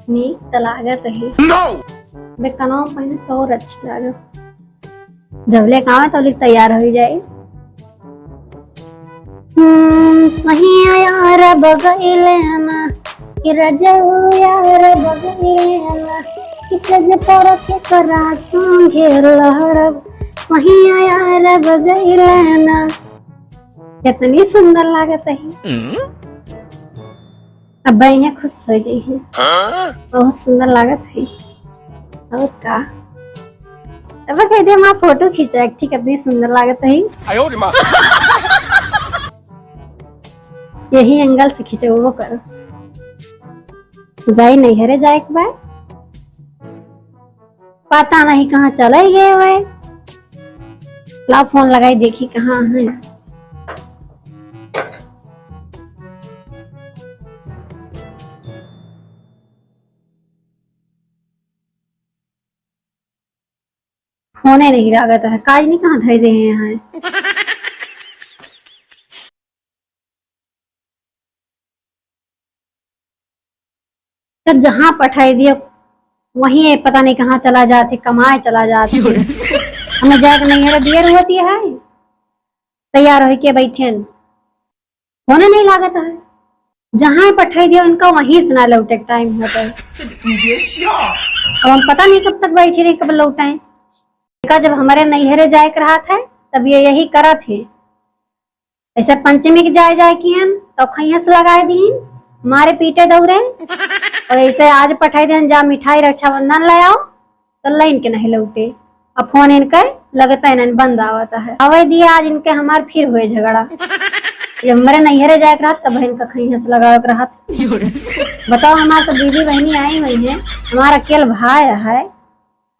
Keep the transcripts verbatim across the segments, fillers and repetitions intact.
नीक त लागत ही। No! बे कनवा पहिने तो और अच्छी लागत। जब ले कावे तब ले तैयार हो जाए। हम्म, सहिया यार बगैले ना, कि रजऊ यार बगैले ना, कि सज पर के करा संगे लहरब, सहिया यार बगैले ना। कितनी सुंदर लागत ही। हम्म। अब बहिनिया खुश हो जाई है। हाँ? बहुत सुंदर लागत है। और का? अब कह दे, हमार फोटो खींचा एक ठीक, कितनी सुंदर लागत है। आयो रे माँ। यही एंगल से खींचो, वो करो। जाई नैहरे जाए के बाद। पता नहीं कहाँ चले गए हुए। लाओ फोन लगाई देखी कहाँ हैं। फोने नहीं लागत है, काज नहीं कहाँ धरे रहे हैं। तब जहाँ पठाई दियो, वहीं ये पता नहीं कहाँ चला जात है, कमाए चला जात है। हमें जाके नैहरे देर होती है, तैयार होके बैठेन, फोने नहीं लागत है। जहाँ पठाई दियो इनका, वहीं से ना लौटे टाइम होता है। अब हम पता नहीं कब तक बैठे रही, कब लौटाएं। का जब हमारे नैहरे जाए के रहत है, तब ये यही करत है। ऐसे पंचमी के जाए, जाए की हन, तो खैहस लगाए दीन, मारे पीटे दौरे। और ऐसे आज पठाई देन, जा मिठाई रक्षाबंधन ले आओ, तो लाइन के नहीं लौटे। अब फोन इनके लगता है ना बंद आवता है। अवै दिया आज इनके हमार फिर हुए झगड़ा। जब हमारे नैहरे जाए के रहत, तब इनका खैहस लगावे के रहत। बताओ, हमार तो दीदी बहनी आई हुई हैं, हमारा अकेल भाई है,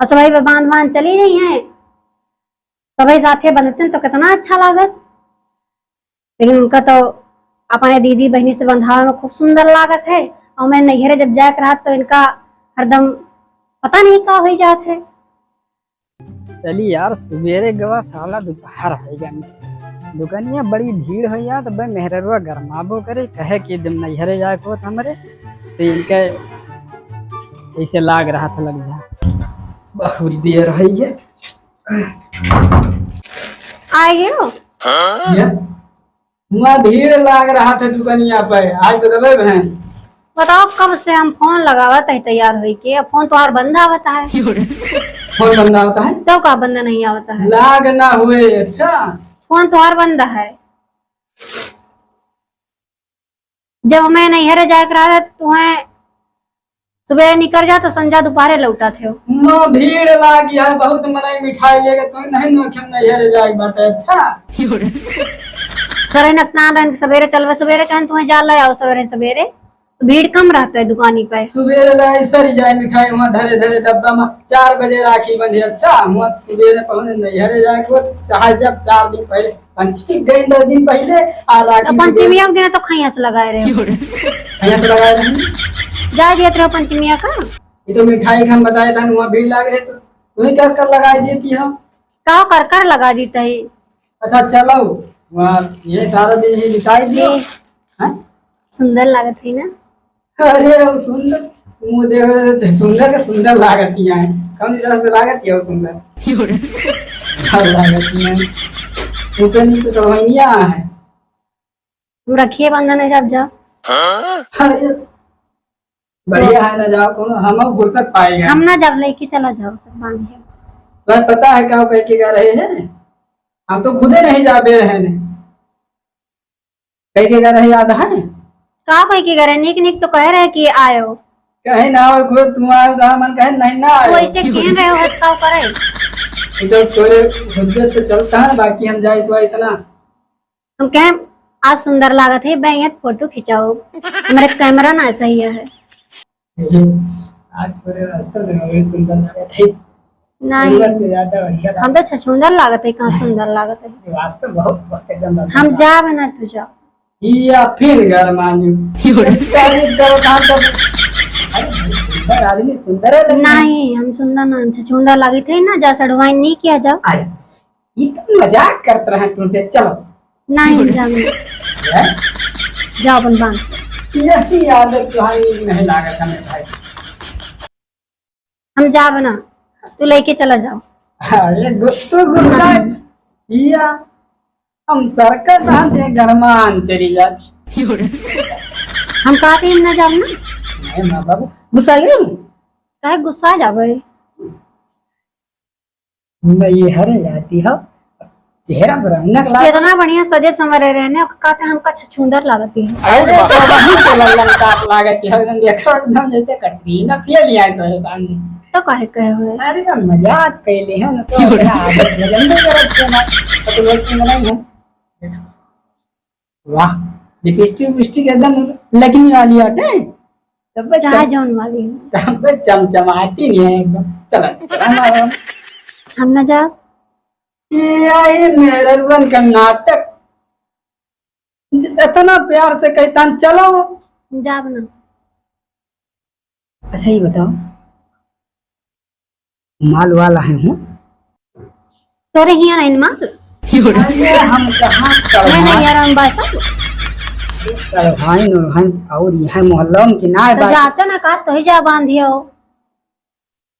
और सभी बांध बांध चली गई हैं। सभी साथे बंधते तो कितना अच्छा लागत, लेकिन उनका तो अपने दीदी बहनी से बंधावे में खूब सुंदर लागत है। और मैं नैहरे जब जाए के रहत तो इनका हरदम पता नहीं का हो जात है। चली यार, सुबेरे गवा साला दोपहर हो गया, दुकनिया बड़ी भीड़ हो यार, तब मेहररुआ गरमाबो करे, कहे कि जब नैहरे जाए के होत हमरे, तो इनके ऐसे लाग रहत है, लग जा। बहुत देर हो गया। आए हो? या? हुआ भीड़ लाग रहत है दुकनिया पे, आज तो दबे बहन। बताओ, कब से हम फोन लगावत है तैयार होई के, अब फोन तोहार बंद आवत है। फोन बंद आवत है? तो का बंद नहीं आवत है? लाग ना हुए, अच्छा। फोन तोहार बंद है। जब मैं नैहरे जाए के रहा है, तो तुम्हें सुबह निकल जा तो संझा दोपहरे लौटत हो। माँ भीड़ लागी है, बहुत मनई मिठाई लेके तो नहीं नोखे नैहरे जाए के बाटे। अच्छा। करे न अपना रहन के सवेरे चलबे, सवेरे कहन तुम्हें जा ले आओ सवेरे सवेरे, तो भीड़ कम रहता है दुकानी पे। सवेरे लाई सर जाए मिठाई वहाँ धरे धरे डब्बा में, चार बजे राखी बंधे। अच्छा, वहाँ सवेरे पहुँचे नैहरे जाए को, चाहे जब चार दिन पहले पंचमी गई दस दिन पहिले, आ राखी तो पंचमिया के दिन तो खैहस लगाए रहे। खैहस लगाए रहे। जा दिया तेरा पंचमिया का। ये तो मिठाई खान बताए था, वहाँ भीड़ लाग रहे तो तुम्हें कर कर लगा दिए कि हम। का कर कर लगा दी तही? अच्छा चलो, वहाँ ये सारा दिन ही बिताई दियो। ये हैं? सुंदर लागत है ना? अरे, हम सुंदर, मुँह देखो, सुंदर के सुंदर लागत ही है। कौन इधर से लागत ही है सुंदर? योरे। सब लागत ही है। तुमसे नहीं तो सब वही नहीं आया है। तुम रखिए बंधन है, जब जाओ। अरे, बढ़िया है ना, जाओ, कौनो हम फुर्सत पाएगा। हम ना जब लेके चला जाओ, तब बांधिए। तुम्हें पता है क्या कह के गा रहे हैं? हम तो खुदे नहीं जा दे रहे हैं। कह के करे याद है? का कह के करे? निक निक तो कह रहे कि आयो। कहे ना हो खुद तुम आयो तो मन कहे नहीं ना आयो। वो ऐसे कह रहे हो, का करे? इधर तोरे हुज्जत तो चलता है, बाकी हम जाए तो इतना। हम कहे आज सुंदर लागत है, बे ये फोटो खिंचाओ। हमारे कैमरा ना सही है। आज पूरे रास्ते में वही सुंदर लागत है। नहीं। सुंदर से ज्यादा बढ़िया हम तो छछूंदर लागत है, कहाँ सुंदर लागत है। वास्तव बहुत, बहुत एकदम बढ़िया हम लागत। जाब ना, तू जा। या फिर घर मांगू। तारीफ करो, काम कर। अरे भाई, सुंदर आदमी सुंदर है, लेकिन नहीं, हम सुंदर ना, हम छछूंदर लागत है ना, जा सड़वाई नहीं किया जाओ। अरे, ये तो मजाक करते रहे तुमसे, चलो। नहीं, जाओ। हैं? जाओ अपन बांध। यही आदत तो है, नीक नहीं लागत हमें भाई। हम जाब ना, तू लेके चला जाओ। अरे गु-, तू गुस्सा या हम सरकत हन ते गरमान चली जात। हम कहते हम ना जाब ना। नहीं ना बाबू, गुस्सा गए हम। काहे गुस्सा जाबे? नहीं हरे जाती हो, चेहरा पर रौनक लाग। कितना बढ़िया सजे संवरे रहने, कहते हमका छछूंदर लागती है। अरे तो वही तो लल्लन टाप लागती है, एकदम देखो एकदम जैसे कटरीना फेल ही आए तोरे सामने। तो काहे कहे हुए? अरे हम मजाक कैले हैं ना, तो मेरा आदत बदल दे जरा से ना, तो लोग सुन रहे हैं। वाह, लिपस्टिक विपस्टिक एकदम लकमी वाली हटे। तब चाहे चम-, जौन वाली हो। तब चमचमाती नहीं है एकदम। चलो, चलो, हमारा। हम ना जाब। ये आई मेहररुअन का नाटक। ज-, इतना प्यार से कहता, "चलो।" जाब ना। अच्छा, ये बताओ, माल वाला है हूँ? तोरे हियाँ नहीं माल? अरे, हम कहाँ नहीं, नहीं, सलवान, यार, हम बात सब। सलवाइन उलवाइन और यहाँ मोहल्ला में कि ना तो बात। जाते ना का, तो ही जा बांधियो।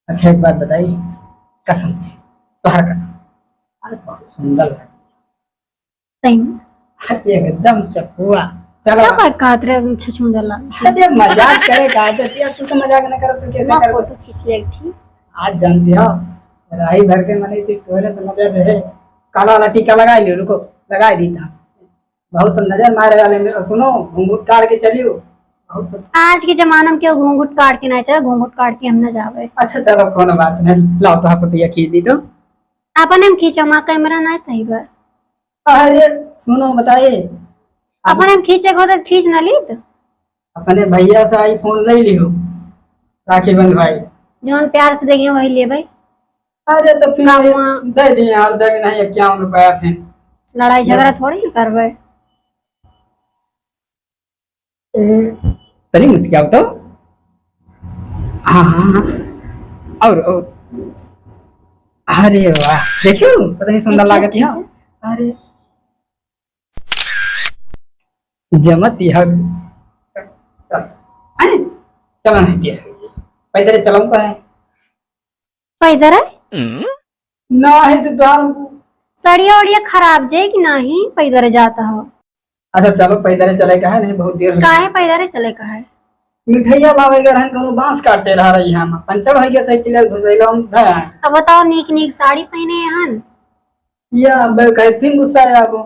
अच्छा, एक बात बताई, कसम से, तोहर कसम। अरे, बहुत सुंदर है। सही में। एकदम चपुआ। चलो। क्या बात कहत रहे, छछूंदर लाल? अरे मजाक करे का, तो यार तू से मजाक ना करत तो कैसे ना करबे? फोटो खींच ले थी। आज जानती हो, राही भर के मने थी तोरे तो नजर रहे। काला वाला टीका लगा लियो, रुको, लगा दी था। बहुत सब नजर मारे वाले में, सुनो, घूंघट काढ़ के चलियो। बहुत सब आज के जमाना में क्यों घूंघट काढ़ के ना चला, घूंघट काढ़ के हम ना जावे। अच्छा चलो, कोनो बात नहीं, लाओ तो फोटो खींच दी तो। अपन हम खींचो, माँ कैमरा ना सही बा। अरे सुनो, बताए। अपन हम खींचे को तो खींच ना ली तो। अपने भैया से iPhone ले लियो, राखी बंधवाई। जौन प्यार से देंगे वही लेबै। अरे तो फिर का ये हुआ? दे दिए यार, दे नहीं इक्यावन रुपया फिर। लड़ाई झगड़ा थोड़ी ना करबै। ए, तनी मुस्कियाओ तो। हाँ, हाँ, हाँ। और, और। अरे वाह, देखियो, कितनी सुंदर लागत है। अरे, जमत यार। चल, अरे, चलो नहीं दिया। पैदल चलाऊं का है? पैदल है? ना है तो दाम। सड़िया उड़िया खराब जे कि नाही, पैदल जाता हो। अच्छा चलो, पैदल चले का है, नहीं बहुत देर हो गई। काहे पैदल चले का है? मिठाइया लावे गए रहन, कोनो बांस काटे रहा रही हम, पंचर हो गया साइकिल, घुसैलो हम धर। अब बताओ, नीक नीक साड़ी पहने हन। या अब कहे फिर गुस्सा है आपको।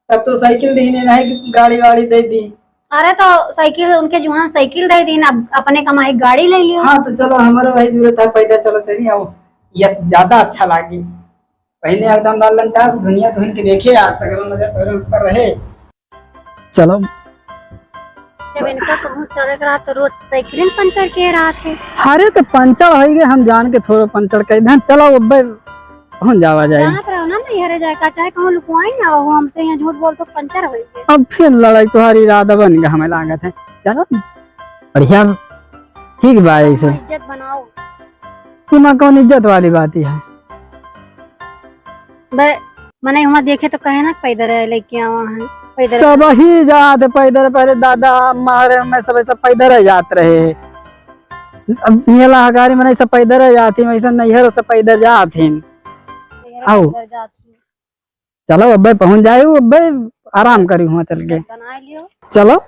तब तो साइकिल दीने, नहीं गाड़ी वाड़ी दे दी। अरे तो साइकिल उनके जुहान साइकिल दे दीन, अब अपने कमाई गाड़ी ले लियो। हाँ तो चलो, हमारा वही जरूरत है, पैदल चलो, चलिए आओ, यस ज्यादा अच्छा लागी। पहले एकदम लाल लंटा दुनिया दुहिन के देखे यार, सगरों नजर तोरे ऊपर रहे। चलो। जब इनका कहूँ चले के रहा तो रोज साइकिल पंचर के रहा थे। अरे तो पंचर हो गए, हम जान के थोड़ा पंचर कर दें। चलो अब पहुँच जावा जाए। जानत रहो ना, नैहरे जाए का, चाहे कहूँ लुकवाई ना हो, हमसे यहाँ झूठ बोल तो पंचर होई गए। अब फिर लड़ाई, तुम्हारी इरादा बन गया, हमें लागत है। चलो, बढ़िया, ठीक बा ऐसे। इज्जत बनाओ। इमा कौन इज्जत वाली बात है? बे, मने हुआ देखे तो कहे ना, पैदल है, लेके आवा है, पैदल है। सब ही जात पैदल, पहले दादा, अम्मा, अरे, मैं सब, सब पैदल है जात रहे। अब मेला हगारी मने सब पैदल है जात ही, वैसे नैहर सब पैदल जात ही। नैहर आओ। पैदल जात ही। चलो, अब्बे पहुँच जाए, अब्बे आराम करी हुआ चल के। बना लियो। चलो।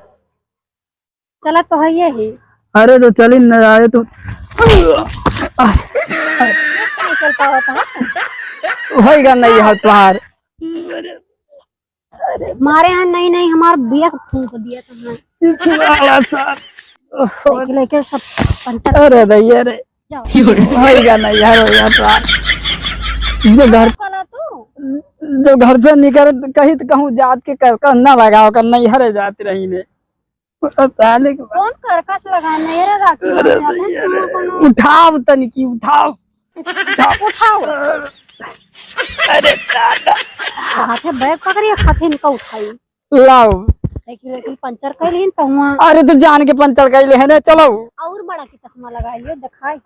चला तो है यही। अरे तो चली न आए तो। नहीं चल पावत है। होइगा नहीं है तुहार। मारे यहाँ नहीं, नहीं, हमार बिया को फूंक दिया तुमने। साला सार। साइकिल लेके सब पंचर। अरे भैया रे। जाओ। होइगा नहीं यार, होइगा तुहार। जो घर, साला तू। जो घर से निकल कहीं तो कहूँ जात के कर, कर ना लगाओ, कर नहीं हरे जात रही ने। साले के कौन करकस लगा मेरे राखी अरे बांधे? भैया रे, कोनो, कोनो उठाओ तनिकी, उठाओ। उठाओ। अरे दादा। हाथे बैग पकड़िए, हाथे इनका उठाई। लाओ। साइकिल वाइकिल पंचर कर लेन तो हुआ। अरे तो जान के पंचर कर ले है ना, चलो। और बड़ा के चश्मा लगाइए, दिखाई।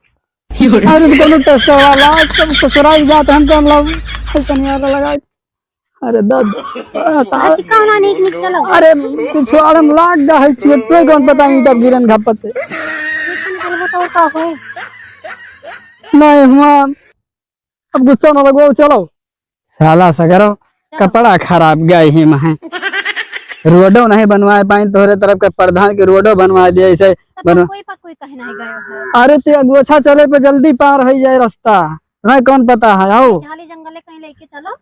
अरे तो कोनो टेस्ट वाला, सब ससुराल जात हम तो हम लोग ऐसा नहीं वाला लगाए। अरे दादा, आ, ता-, अच्छा, कौन आने के निकलो? अरे, पिछवाड़े में लाग गा है, खेत पे कौन पता ईंटा गिरन घपत है। ईंटा निकलबो तो का होए? नहीं, हुआ, अब गुस्सा न लगवाओ, चलो। साला सगरो चलो। कपड़ा खराब गए ही महे। रोडो नहीं बनवाए पाई, तोहरे तरफ के प्रधान के रोडो बनवा दिया, ऐसे तब बनवा- कोई पर कोई कहे नहीं गए हो। अरे, ते अगोछा चले पे जल्दी पार हो जाए रास्ता, नहीं कौन पता है, आओ। झाली जंगले कहीं लेके चलो।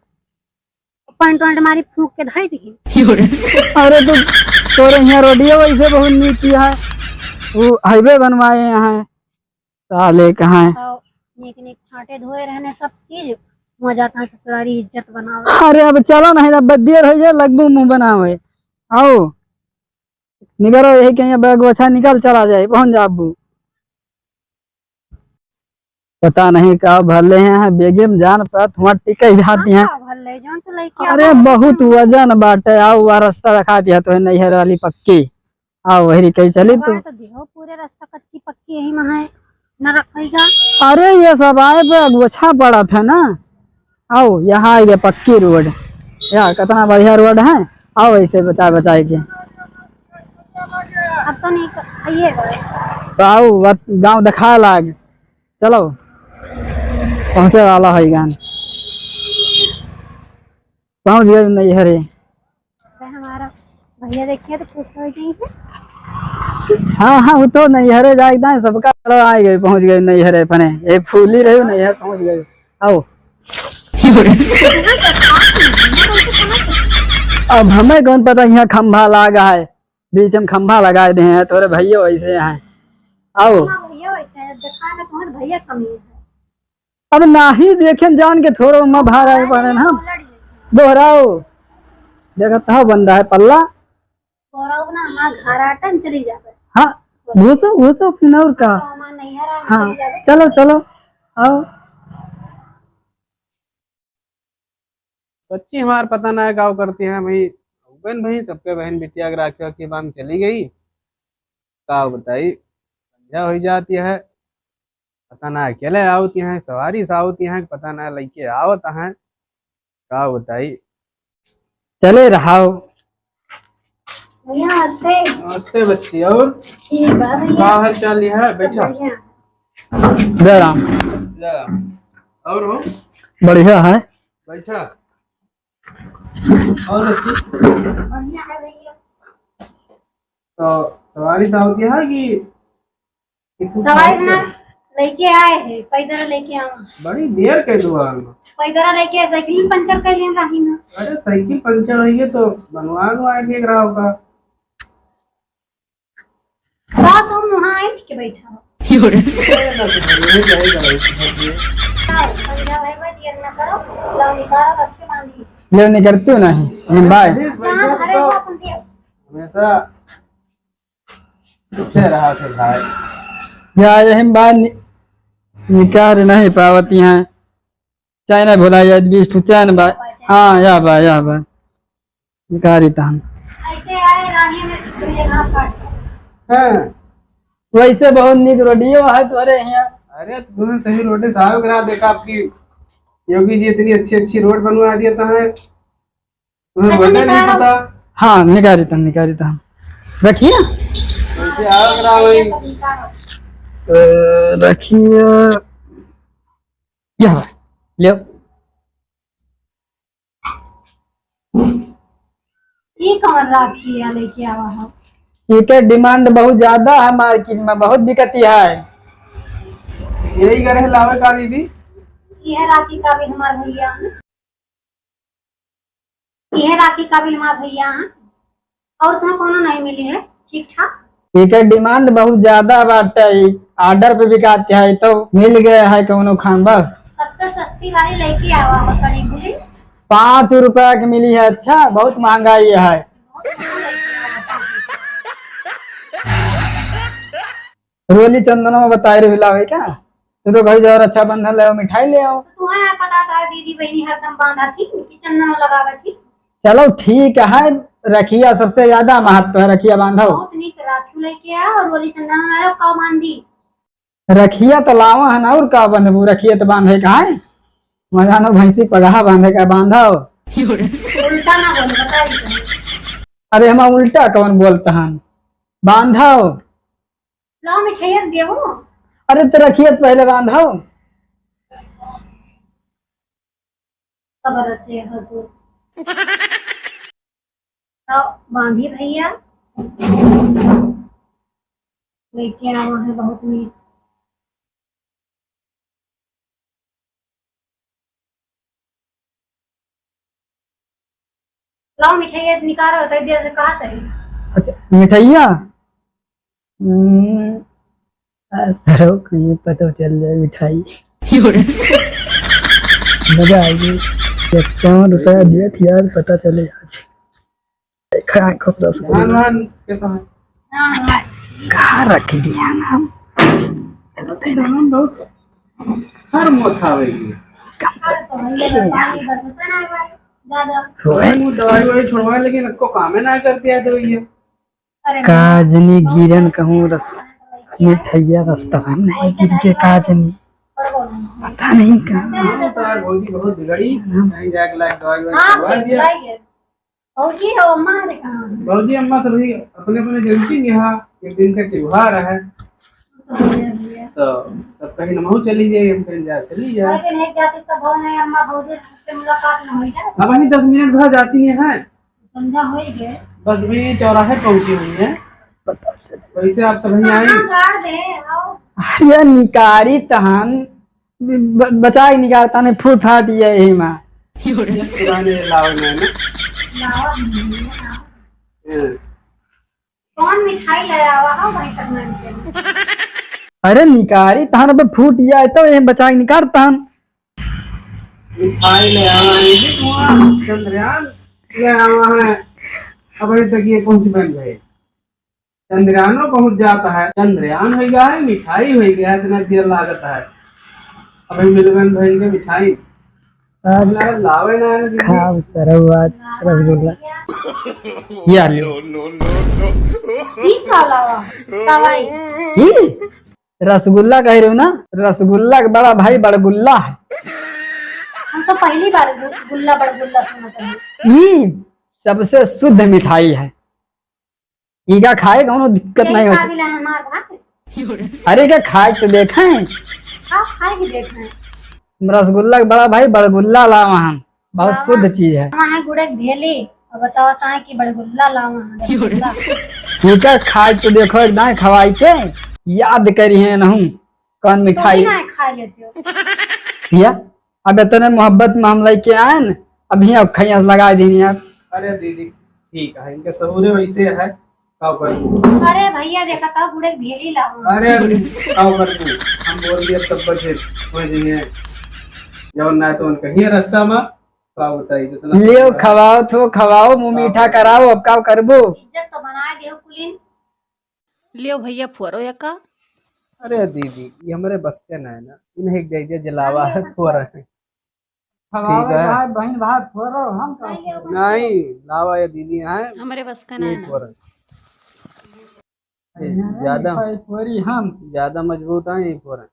पैंट वैंट मारी फूंक के धाई दी। अरे तो तोरे यहाँ रोडियो वैसे बहुत नीक किया है, वो हाईवे बनवाए हैं, साले कहाँ है? तो नीक नीक छांटे धोए रहने सब चीज, वहाँ जाता है ससुरारी इज्जत बनावे। अरे अब चलो नहीं, अब देर हो जाए, लगबू मुंह बनावे। आओ निकलो, यही कहीं अब अगोछा निकल चला जाए, पहुंच जाबू। पता नहीं का भले हैं, बेगे में जान पात हुआ टिकै जाती हैं। का भले, जौन तो लइके अरे, आवत बहुत है। वजन बाटे, आओ, वा रास्ता दिखा दिया तो नैहर वाली पक्की। आओ, वही कही चली तू। तो दिहो, पूरे रास्ता कच्ची पक्की यही में है, न रखेगा। अरे, ये सब आए पे अगोछा पड़त है ना। आओ, यहाँ आ गया पक्की रोड। या, कितना बढ़िया रोड है। आओ, ऐसे बचा बचाए के। अब तो नहीं क-, आइएगा। तो आओ, वत-, गाँव दिखा लाग। चलो, पहुँचे वाला है गान। पहुँच गए नैहरे। अरे, हमारा भैया देखिए तो खुश हो जाएंगे। हाँ, हाँ, वो तो नैहरे जाए ना, सबका चलो आ गए, पहुँच गए नैहरे अपने। ये फूली रही, नैहर पहुँच गए। आओ। अब हमें कौन पता यहाँ खंभा लागा है, बीच में खंभा लगा दे हैं, तोरे भैया वैसे हैं। आओ। हाँ, भैया वैसे हैं, देखा ना तुम्हारे भैया कमी है। अब नाही देखें जान के थोड़ो उम्मा भारा है, पाने ना। दोहराओ। देखत हो बंदा है पल्ला। दोहराओ ना, हमारा घर आटन चली जावे। हाँ, घुसो, घुसो, फिर और का। हाँ, हमारा नैहर आटन हाँ, चली जावे। चलो, चलो, आओ। बच्ची हमार पता ना है का करती हैं भाई। बहन भाई, सबके बहन बिटिया के राखी वाखी बांध चली गई। का बताई, संझा हो जाती है, पता ना अकेले आवती हैं, सवारी से आवती हैं, पता ना लइके आवत हैं, का बताई। चले रहाओ। भैया, नमस्ते। नमस्ते बच्ची, और ठीक बा भैया। का हाल चाल है? बैठा। बढ़िया। जय राम। जय राम। और हो? बढ़िया है। बैठा। और बच्ची? बढ़िया है भैया। तो सवारी से आवती है कि, कि तू सवारी से ना लेके आए हैं, पैदल लेके आवा। बड़ी देर के दुआर में। पैदल लेके आए, साइकिल पंचर कर लेन रही ना। अरे साइकिल पंचर हुई है तो बनवा लो आए देख रहा होगा। का तुम वहाँ ऐंठ के बैठा हो? आओ, संझा भाई, भाई, देर ना करो, लाओ निकालो, रख के बांधी। देर नहीं करती हो नहीं, हम भाई। जहाँ धरे हो अपन दियो। हमेशा उठे रहा थे भाई। या यही बात नि-, निकाल नहीं पावती हैं। चाय ना भुलाई, आज बीस ठो चाय ना बा। हाँ, या बा, या बा। निकाली तहन। ऐसे आए राही में तुझे ना काट। हाँ। वैसे बहुत नीक रोडियो है तोरे हियाँ। अरे, तुम्हें सही रोडे साहब करा देखा आपकी योगी जी इतनी अच्छी अच्छी रोड बनवा दिया था है। तुम्हें अच्छा, बोलने नहीं निकालो। पता। हाँ, निकाली तहन, निकाली तहन। रखिए। वैसे आओ करा वही। ये सब निकालो। अ, रखिए। यह लो। ये कौन राखी है लेके आवा हो? एकर demand बहुत ज्यादा है market में, बहुत बिकती है। यही करे लावे का दीदी? यह राखी का भी हमार भैया हैं। यह राखी का भी हमार भैया हैं। और तुम्हें कोनो नहीं मिली है ठीक ठाक? एकर demand बहुत ज्यादा बाटे, order पे बिकात है, तो मिल गया है कौनो खान बस। सबसे सस्ती वाली लेके आवा हो सड़ी बुढ़ी। पाँच रुपया के मिली है, अच्छा, बहुत महंगा ये है। बहुत महंगा लेके आवा हो। रोली चंदनवा बताए रहे लावे क्या? तू तो कही जाओ रक्षाबंधन ले आओ, मिठाई ले आओ। तुम्हें ना पता था दीदी बहनी हरदम बांधा थी कि चंदन लगावे थी। चलो ठीक है, रखिया सबसे ज्यादा महत्व है, रखिया बांधो। बहुत नीक राखी लेके आओ और रोली चंदन वाला का बांधी। रखिया तो लावा है ना, और का बांधबू? रखिया तो बांधे का है, मजानो भैंसी पगहा बांधे का बांधो। उल्टा ना बोले, बताई तो। अरे, हम उल्टा कौन बोलत हन? बांधव। लाओ, मिठाइया देबो। अरे, तो रखिए, पहले बांधव। सबर से हो तू। तो बांधी भैया, लेके आवा है बहुत मीठ। लाओ मिठाइया निकालो, तो दिया से कहा तरी। अच्छा, मिठाइया? हम्म, आ, सरो कहीं पता चल जाए मिठाई। मजा आएगी। इक्यावन रुपया दिया था यार, पता चले आज। देखा आंखों से रसगुल्ला। धान वान कैसा है? हाँ, हाँ। कहाँ रख दिया ना? धान बहुत हर मोथा आवेगी। रोए। दवाई ववाई छुड़वाए, लेकिन आपको कामे ना करती है दवाइयाँ। अरे का जनी गिरन कहूँ रस-, मिठैया रस्तवा नहीं गिर के का जनी। पता नहीं कहाँ। हाँ, सार भौजी बहुत बिगड़ी। कहीं जाके लाके दवाई ववाई हाँ, छुड़वा दिया। भौजी हो, अम्मा रे कहाँ? भौजी, अम्मा सब ही अपने अपने जगह में यहाँ एक दिन का त्योहार है। तो भैया, भैया। तो सब कहीं नमहू चली जाए, हम कहीं जा, चली जाए। अरे नहीं जाती सब हो नहीं, अम्मा भौजी से मुलाकात न हो जाए। अब वहीं दस मिनट बाद जाती नहीं है। समझा हो ही गए। बस भी चौराहे पहुंची हुई है। वैसे आप सब यहाँ आए। हाँ, गाड़ दे, आओ। अरे निकारी तहन ब-, बचाई निकालता नहीं, फूट फाट ये ही माँ। ये पुराने लावे में ना। लावा भी नहीं है, हाँ। हाँ। कौन मिठाई ले आवा हो भाई तक नहीं के? अरे निकारी तहन अब फूट जाए तो ये बचाई निकाल तहन। मिठाई ले आवा है, ये हुआ चंद्रयान ले आवा है। अब अभी तक ये पहुंच बन गए। चंद्रयानो पहुंच जाता है, चंद्रयान हो गया है, मिठाई हो गया है, इतना देर लागत है। अबे मिलबन भइल के मिठाई। आज लावे ना है ना दीदी। खाब सरवा रसगुल्ला। या लो। ई का लावा? का भाई? ई रसगुल्ला कह रहे हो ना? रसगुल्ला के बड़ा भाई बड़गुल्ला है। हम तो पहली बार गु-, गुल्ला बड़गुल्ला सुनत हई। ई सबसे शुद्ध मिठाई है। इका खाए कौनो दिक्कत यही नहीं होती। काबिल है हमार भाई। अरे, इका खाए तो देखें। हाँ, खाए ही देखें। रसगुल्ला के बड़ा भाई बड़गुल्ला लावा हम, बहुत हाँ। शुद्ध चीज है। वहाँ गुड़े भेली, और बतावा ताए कि बड़गुल्ला लावा हम, रसगुल्ला। इका खाए तो देखो, एक दाएं खवाई के याद करी है नहूँ, कौन तो मिठाई। बिना खाए लेते हो। या अब इतने मोहब्बत में हम लेके आए न, अभी अब खैया लगा दीनी यार। अरे दीदी, ठीक है, इनके सहूरे वैसे है, का करूँ? अरे भैया, देखा था, गुड़े भेली लाओ। अरे, का करूँ? हम बोल दिया तब बचे, हो जाइए। जौन ना तो उनका ही रास्ता में, का बताई, जितना लियो, खवाओ थो, खवाओ, मुँह मीठा कराओ, अब का करबो? इज्जत तो बनाए देहो कुलीन। लियो भैया, फोरो एका। अरे दीदी, ये हमरे बस के ना है ना, इन्हें एक दे दिया, जलावा है, फोरा है। ठीक है। भाई, बहन, भाई, फोरो, हम का फोरो? नहीं, लावा ये दीदी आए। हमरे बस का ना है ना। फोरो। ये ज्यादा, हम ज्यादा मजबूत आए, ये फोरो।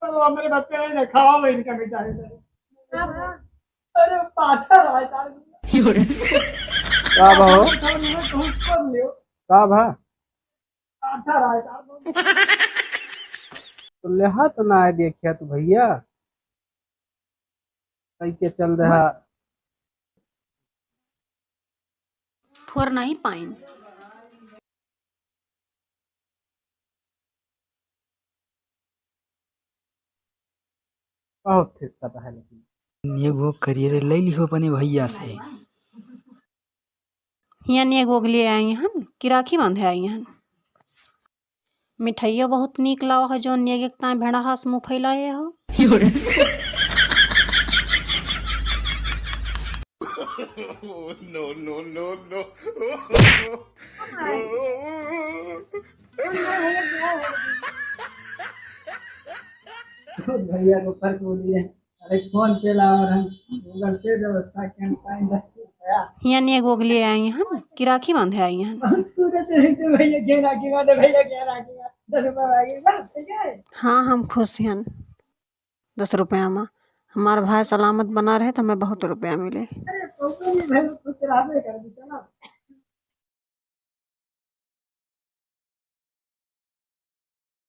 तो हमरे बच्चे नहीं ना खावा, मैं इनका मिटाई दे। अरे पाथर है यार। का बा हो? बहुत कर लियो। का बा? पाथर है यार। तो लेहा तो ना है, देखिया तू भैया। कई के चल रहा। फोर नहीं पाइन। बहुत खिसकता है लेकिन। नेगो करियर ले लिहो अपने भैया से। हियाँ नेग ओग ले आई हन कि राखी बांधे आई हन। मिठाइयो बहुत नीक लावा हो, जौन नेग एक ताए भेड़ा हास मुँह फैलाए हो। No, no, no, no। भैया को फर्क हो गया। अरे फोन पे लावा और हम Google पे व्यवस्था के हम पाएंगे। हियाँ निये गोगली आई हन कि राखी बांधे आई हन। बहुत खुश है तो भैया, क्या राखी बांधे भैया, क्या राखी बांधे, दस रुपया आ गई, बस, ठीक है। हाँ, हम खुश हन। दस रुपया मा हमार भाई सलामत बना रहे तो हमें बहुत रुपया मिले। अरे, तो भी भाई, खुश रहबे कर, चलो।